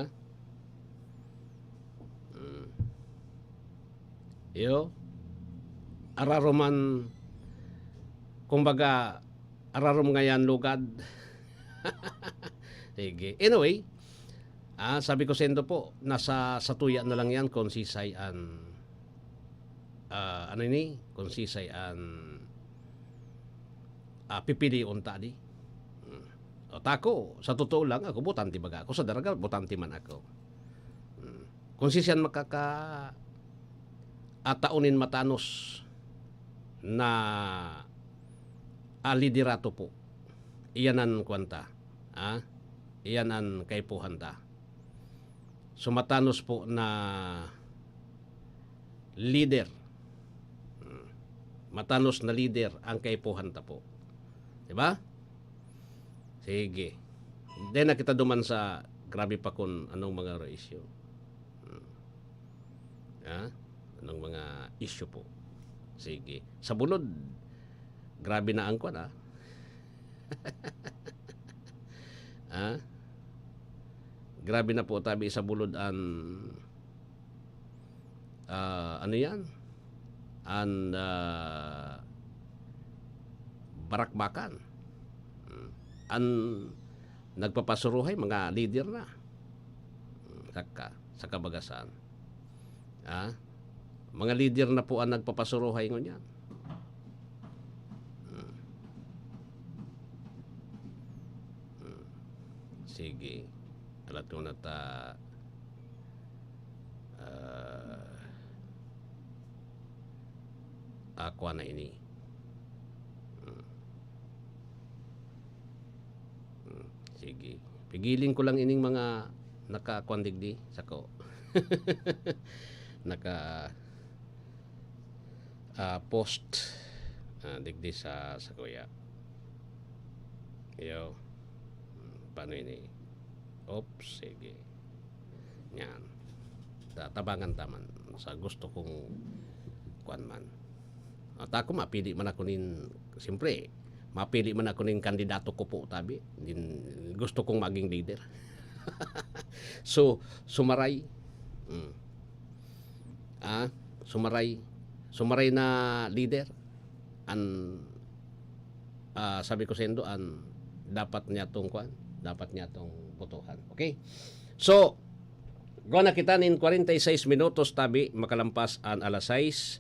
Hmm. Iyo, ararom an, kumbaga, ararom ngayan lugad. Sige. Anyway, ah, sabi ko saindo po, nasa satuya na lang yan kung sisay an, ah, ano ini? Kung sisay an, ah, pipilion ta di. Hmm. At ako, sa totoo lang, ako botante baga ako, sa Daraga botante man ako. Hmm. Kung si siyan makaka-, atao nin matanos na, ah, liderato po, iyan an kwan ta, ah, iyan an kaipuhan ta. So, matanos po na leader. Hmm. Matanos na leader ang kaipuhan ta po. Di ba? Sige. Then na kita duman sa grabe pa kung anong mga issue. Hmm. Ha? Anong mga issue po? Sige. Sa bulod, grabe na ang kwan, ah. Ha? Grabe na po tabi sa bulod an, ah, ano yan? An, ah, barakbakan. Hmm. An nagpapasuruhay, mga lider na. Hmm, saka, sa kabagasan. Ah, mga lider na po ang nagpapasuruhay ngunyan. Hmm. Hmm. Sige. Alat ko na ta, ah, akwa na ini. Hmm. Hmm. Sige. Pigiling ko lang ining mga naka-, kwan digdi, sako. Naka, ah, post, ah, digdi sa, sa kuya. Yo. Hmm, paano ini? Oops, sige. Yan. Tatabangan ta man sa gusto kong kwan man. At ako, mapili man ako nin, siyempre, mapili man ako nin kandidato ko po, tabi. Din, gusto kong maging leader. So, sumaray. Mm. Ah, sumaray. Sumaray na leader. An, ah, sabi ko saindo, an dapat niya tong kwan, dapat niya tong botohan. Okay? So, gawa na kita nin kwarenta y seis minutos, tabi, makalampas an alas sais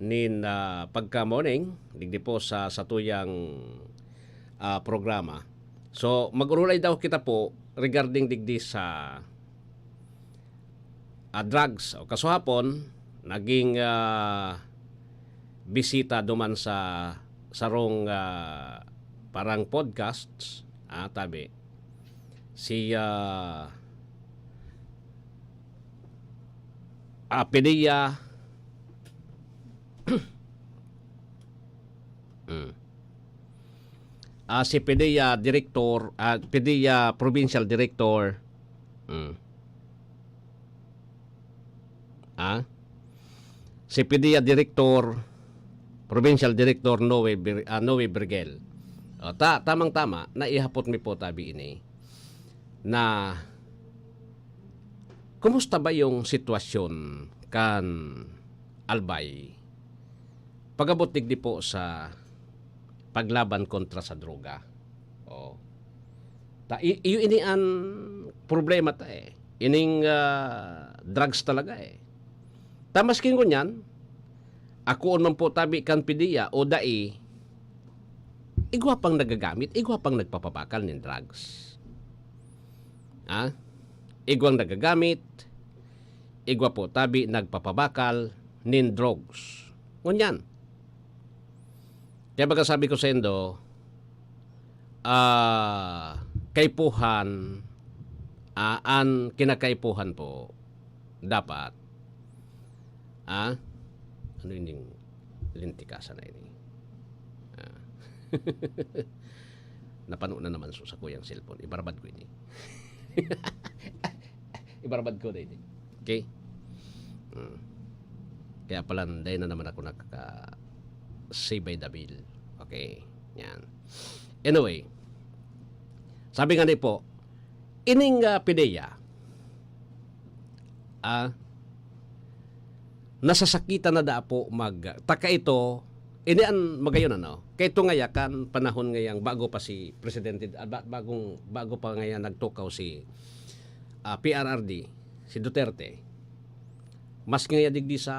nin, ah, pagka-morning, digdi po sa satuyang, ah, programa. So, mag-urulay daw kita po regarding digdi sa, ah, drugs. O kasuhapon, naging, ah, bisita duman sa sarong, ah, parang podcasts, ah, tabi. Si, ah, ah, Padilla, mm. Ah, si Padilla Director, ah, Padilla Provincial Director. Mm. Ah? Si Padilla Director, Provincial Director Noe Bir-, ah, Noe Bergel. O, ta-, tamang-tama, naihapot mi po tabi ini na kumusta ba yung sitwasyon kan Albay pag-abot digdi po sa paglaban kontra sa droga? Oh. Ta-, i-, iyo ini an problema ta, eh. Ining, ah, drugs talaga, eh. Ta, maski ngunyan, akoon man po tabi kan Padilla o dai, igwa pang nagagamit, igwa pang nagpapabakal nin drugs. Ha? Igwang nagagamit, igwa po tabi nagpapabakal nin drugs. Ngunyan. Kaya baga sabi ko saindo, ah, kaipuhan, ah, an kinakaipuhan po, dapat, ah, ano ining lintikasan na ini? Ah. Napano na naman so sa kuyang cellphone. Ibarabad ko ini. Ibarabad ko na ini. Okay? Hmm. Kaya pala, dai na naman ako nakaka-Save by the Bell. Okay. Yan. Anyway, sabi nga ni po, ining, ah, Padilla, ah, nasasakitan na da po mag-, taka ito, ini an magayon, ano? Kay ito ngaya kan panahon ngayang bago pa si Presidente, ah, ba-, bagong, bago pa ngaya nagtukaw si, ah, P R R D, si Duterte. Mas ngaya digdi sa,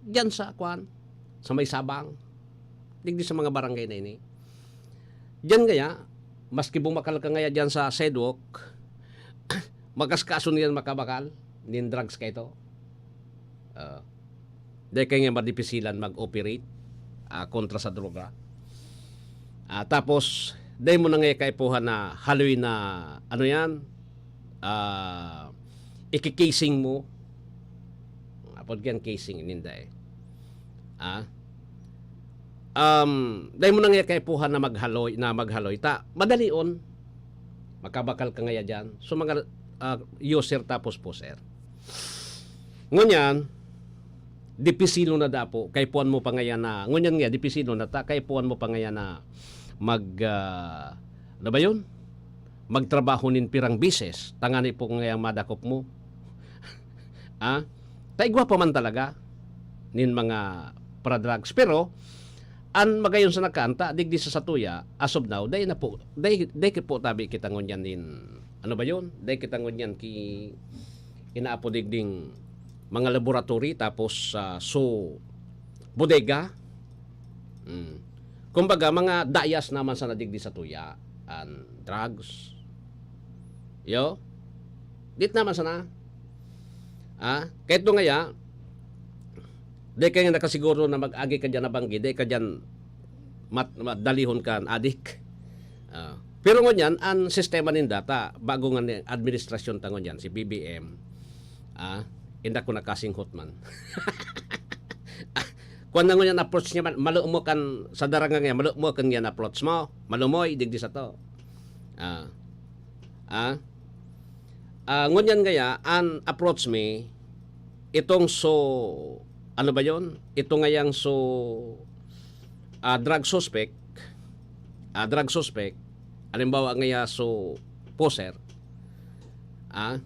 diyan sa, kwan, sa may Sabang, digdi sa mga barangay na ini. Diyan kaya, maski bumakal ka ngaya diyan sa sidewalk, makaskason yan makabakal, nin drugs ka ito. Ah, dai ka nga madipisilan mag-operate, ah, kontra sa droga. Ah, tapos, dai mo na nga kaipuhan na haloy na, ano yan, ah, ikikising mo. Apod yan, casing, ninda eh. Ah? Um, dai mo na nga kaipuhan na maghaloy, na maghaloy. Ta, madalion. Makabakal ka ngaya dyan. So, mga ah, user tapos poser. Ngunyan, dipisilo na dapo. Kaipuhan mo pa ngaya na, ngunyan nga, dipisilo na ta, kaipuhan mo pa ngaya na mag, ah, ano ba yun? Magtrabaho nin pirang bises. Tangani po ngaya madakop mo. Ah? Ta igwa pa man talaga nin mga para-drugs. Pero, an magayon sa nagkaanta, digdi sa satuya, as of now, dai na po, dai, dai ki po tabi kita ngunyan nin, ano ba yun? Dai kita ngunyan ki, inaapo digding mga laboratory, tapos, ah, so, bodega. Mm. Kumbaga, mga dayas naman sana digdi satuya, an drugs. Yo? Dit naman sana. Ah, kahit doon ngaya, di ka nga nakasiguro na mag-agi ka dyan na banggi, di ka dyan mat-, madalihon kan adik. Ah, pero ngunyan, an sistema nin data, bago nga ni administrasyon ta ngunyan, si B B M, ah, inda ko nakasinghot man. Kuwan na ngunyan approach niya man, malo mo kan, sa daranga niya, malo mo kan yan approach mo, malumoy, digdi sa to. Ah, ah, ah, ngunyan ngaya, an approach mi, itong so, ano ba yon? Ito ngayang so, ah, drug suspect, ah, drug suspect, halimbawa ngaya so poser, ah,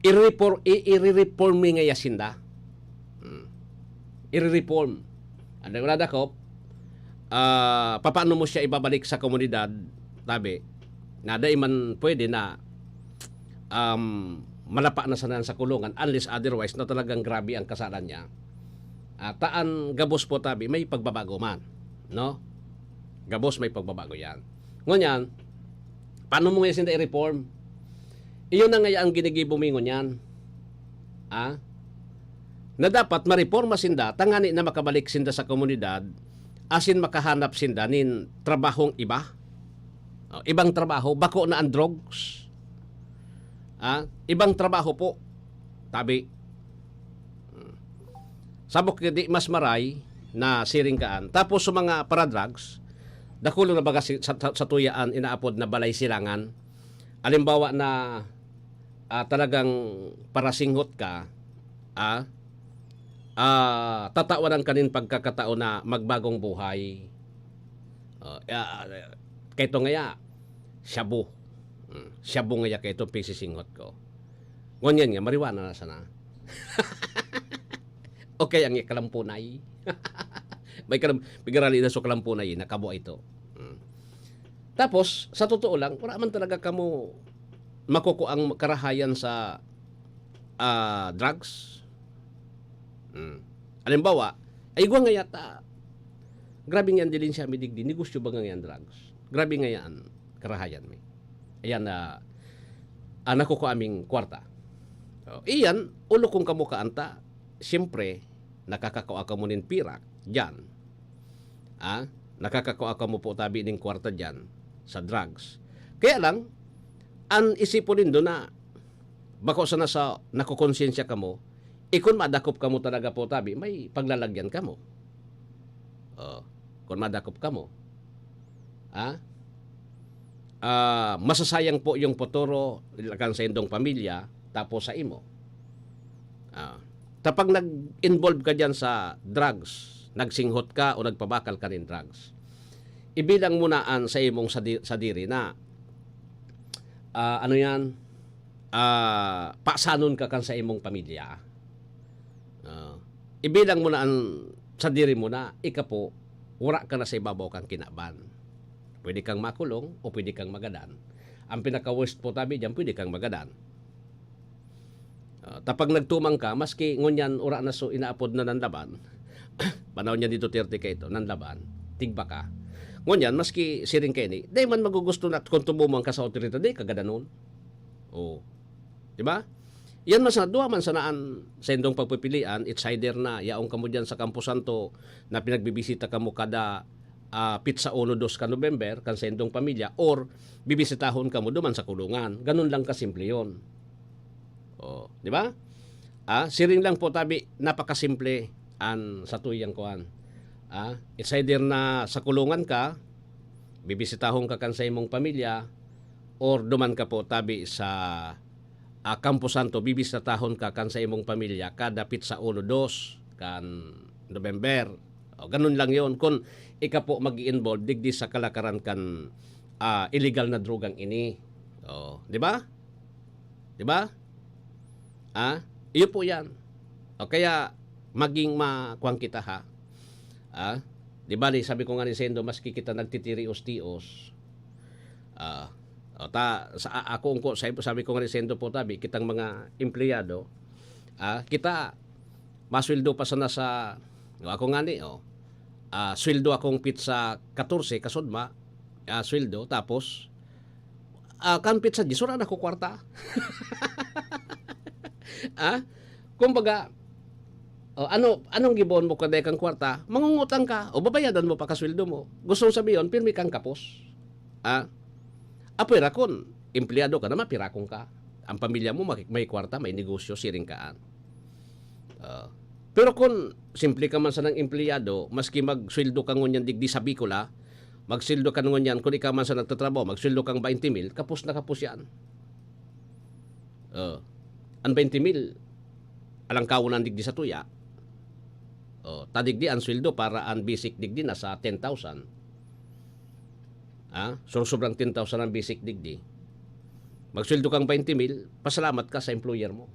i-report, i-, i-reform mi ngaya sinda. Hmm. I-reform. Ano yung nadakop? Ah, papaano mo siya ibabalik sa komunidad? Tabi, na dai man pwede na, um, malapa na sana sa kulungan unless otherwise na talagang grabe ang kasala niya. At taan gabos po tabi, may pagbabago man, no? Gabos may pagbabago yan. Ngunyan, paano mo ngayon sinda i-reform? Iyon na ngayon ang ginigibo mi ngunyan. Ah? Na dapat mareporma sinda, tangani na makabalik sinda sa komunidad, asin makahanap sinda nin trabahong iba. O, ibang trabaho, bako na ang drugs. Ah, ibang trabaho po. Tabi. Hmm. Sabok di mas maray na siring kaan. Tapos sa mga para-drugs, dakulo na baga si, sa, sa, sa tuyaan inaapod na balay silangan. Alimbawa na, ah, talagang parasinghot ka, ah, ah, tatawan ka nin pagkakataon na magbagong buhay. Oh, ah, kaito ngaya, shabu. Hmm, shabu ngaya kaito pisisinghot ko. Ngunyan nga, marijuana na sana. Okay, ang kalampunay. May kalam-, pigarali na so kalampunay, nakabo ito. Hmm. Tapos, sa totoo lang, wala man talaga kamo makukuang karahayan sa, ah, drugs. Hmm. Halimbawa, ay igwa nga yata, grabe nga ang dilin siya midigdi, negosyo ba nga ang drugs? Grabe nga yan, karahayan mi. Ayan na, ah, nakukuha aming kwarta. So, iyan, ulo kong kamukaan ta, siyempre, nakakakua kamo nin pirak, dyan. Ah, nakakakua kamo po tabi ning kwarta dyan, sa drugs. Kaya lang, an isipon nindo na, bako sana sa nakukonsensya kamo, ikon madakop kamo talaga po tabi, may paglalagyan kamo. Oh, kung madakop kamo. Ah? Ah, masasayang po yung futuro kan sa indong pamilya, tapos sa imo. Ah, kapag nag-involve ka diyan sa drugs, nagsinghot ka o nagpabakal ka nin drugs, ibilang mo na an sa imong sadi-, sadiri na, ah, ano yan, ah, pasanon ka kan sa imong pamilya. Ah, ibilang mo na an sadiri mo na ika po, wara ka na sa ibabaw kan kinaban. Pwede kang makulong o pwede kang magadan. Ang pinaka-worst po tabi diyan, pwede kang magadan. Ah, tapag nagtumang ka, maski ngunyan ura na so inaapod na nanlaban, panahon niya ni Duterte kaito, nanlaban, tigba ka. Ngunyan, maski siring kaini, dai man magugusto na kun tubo man ka sa awtoridad, dai ka gadanon. Oh. Di ba? Yan man sana, duwa man sana an saindong pagpipilian, it's either na yaon kamo diyan sa Camposanto na pinagbibisita kamo kada, ah, pitsa uno, dos ka November kan saindong pamilya, or bibisitahon kamo duman sa kulungan. Ganun lang kasimple yun. Oh, di ba? Ah, siring lang po tabi, napakasimple an satuyang kuan. Ah, it's either na sa kulungan ka, bibisitahon ka kan sa imong pamilya, or duman ka po tabi sa, ah, Camposanto, bibisitahon ka kan sa imong pamilya kada pitsa uno, dos kan November. O, ganun lang yon. Kun ika po mag-involve digdi sa kalakaran kan, ah, illegal na drogang ini. O, di ba? Di ba? Ah, iyo po yan. O kaya, maging makuan kita, ha? Ah, di ba, sabi ko nga ni Sendo, maski kita nagtitirios-tios, ah, o ta, sa, a-, ako, ko, sa, sabi ko nga ni Sendo po, tabi, kitang mga empleyado, ah, kita, masweldo pa sana sa, o, ako nga ni, o, ah, sweldo akong pitsa katorse, kasudma, ah, sweldo, tapos, ah, kan pitsa dyes, wala na ako kwarta. Ah? Kumbaga, o, ano, anong gibohon mo kada kang kwarta? Mangungutang ka, o babayadan mo pa kasweldo mo. Gustong sabihin, pirmi kang kapos. Ah? Apwera kun, empleyado ka na, mapirakong ka. Ang pamilya mo, may, may kwarta, may negosyo, siring kaan. Ah, pero kun simple ka man sanang empleyado, maski magsweldo ka ngunyan digdi sa Bicol, ah, magsweldo ka ngunyan, kun ikaw man sa nagtatrabaho, magsweldo kang twenty mil, kapos na kapos yan. Oh, ang twenty mil, alangkawon ang digdi sa tuya. Oh, ta digdi ang sweldo para ang basic digdi nasa ten thousand. Ah, so sobrang ten thousand ang basic digdi. Magsweldo kang twenty mil, pasalamat ka sa employer mo.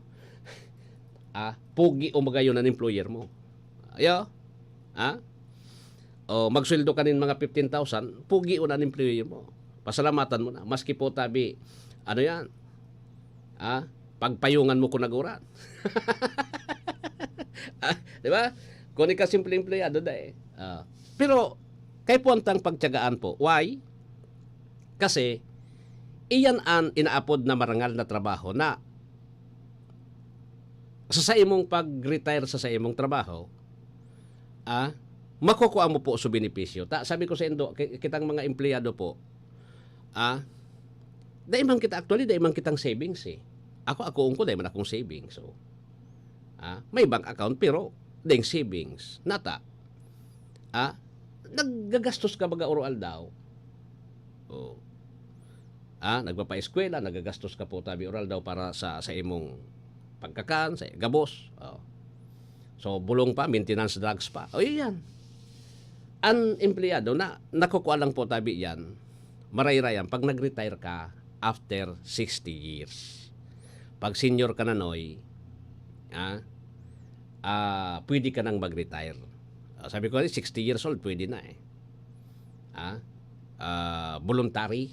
Ah, pogi o magayon ang employer mo. Ayo? Ha? O magsweldo ka nin mga fifteen thousand, pogi o ang employer mo. Pasalamatan mo na. Maski po tabi, ano yan? Ah, pagpayungan mo kung naguran. Ah, di ba? Kung ikaw simple empleyado, dai. Ah, pero, kay puwantang pagtiyagaan po. Why? Kasi, iyan an inaapod na marangal na trabaho na sa saimong pag-retire sa saimong trabaho, ah, makukua mo po sa benepisyo. Ta, sabi ko sa indo, ki-, kitang mga empleyado po, ah, dai man kita, actually, dai man kitang savings eh. Ako, ako ko, dai man akong savings. So, ah, may bank account, pero daing savings. Nata, ah, naggagastos ka baga oro-aldaw. Oh. Ah, nagpapaeskwela, nagagastos ka po tabi oro-aldaw para sa, sa imong pagkakan, sa gabos. Oh. So, bulong pa, maintenance, drugs pa. O, iyan. An empleyado na, nakukua lang po tabi yan, marayrayan pag nag-retire ka after sixty years. Pag senior ka na, Noy, ah, ah, pwede ka nang mag-retire. Ah, sabi ko, sixty years old, pwede na eh. Ah, ah, voluntary.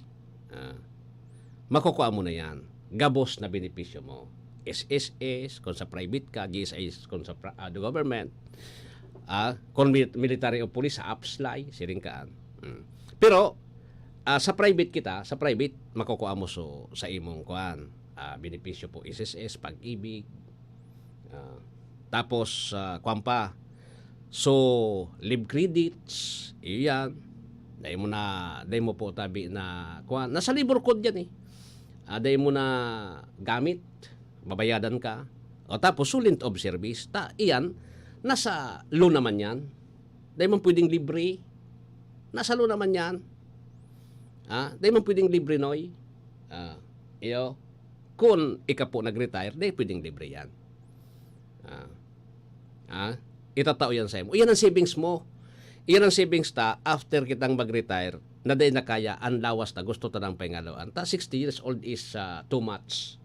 Ah, makukua mo na yan. Gabos na benepisyo mo. S S S, kung sa private ka, G S S, kung sa pra-, ah, the government. Ah, kung mi-, military o police, sa AFSLI, siring kaan. Mm. Pero, ah, sa private kita, sa private, makukua mo so, sa imong kuan, ah, benepisyo po, S S S, Pag-ibig. Ah, tapos, ah, kuan pa. So, leave credits, iyo yan. Dai mo na, dai mo po tabi na, kuan, nasa labor code yan eh. Ah, dai mo na gamit, babayadan ka. O tapos, so length of service. Ta, iyan, nasa law naman yan. Dai man pwedeng libre. Nasa law naman yan. Ah, dai man pwedeng libre, Noy. Ah, iyo. Kun ika po nag-retire, dai pwedeng libre yan. Ah, ah, itatao yan sa imo. Iyan ang savings mo. Iyan ang savings ta after kitang mag-retire, na dai na kaya ang lawas na gusto tanang pangaloan. Ta sixty years old is, ah, too much.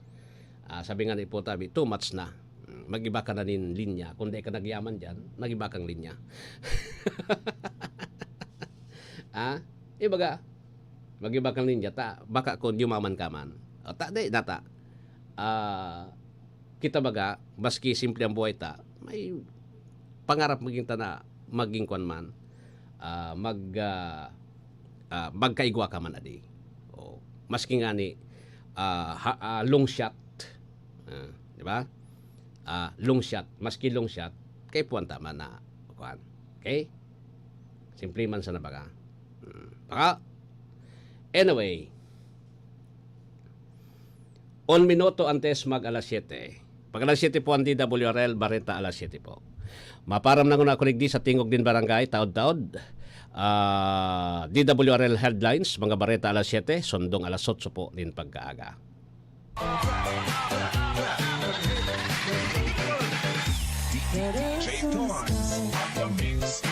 Ah, sabi nga ni Ipo Tabi, "Too much na. Mm, mag-iba ka na nin linya. Kung di ka nagyaman diyan, mag-iba kang linya." Ah, ibaga, mag-iba kang linya, ta, baka kung yumaman ka man. O, ta, di, nata. Ah, kita baga, maski simple ang buhay ta, may pangarap maging tana, maging kwan man. Ah, mag, ah, ah, magkaigwa ka man adi. O, maski nga ni, ah, ha, ah, long shot. Ah, di ba? Ah, long shot. Maski long shot, kay puwan ta man na, kuwan. Okay? Simple man sana baga. Hmm. Baka, anyway, un minuto antes mag alas siyete. Pag alas siyete po ang D W R L, Bareta alas siyete po. Maparam na nguna ako digdi sa tingog din barangay, taod-taod. Ah, D W R L headlines, mga bareta alas siyete, sundong alas otso po nin pagkaaga. D J Torrance on the mix.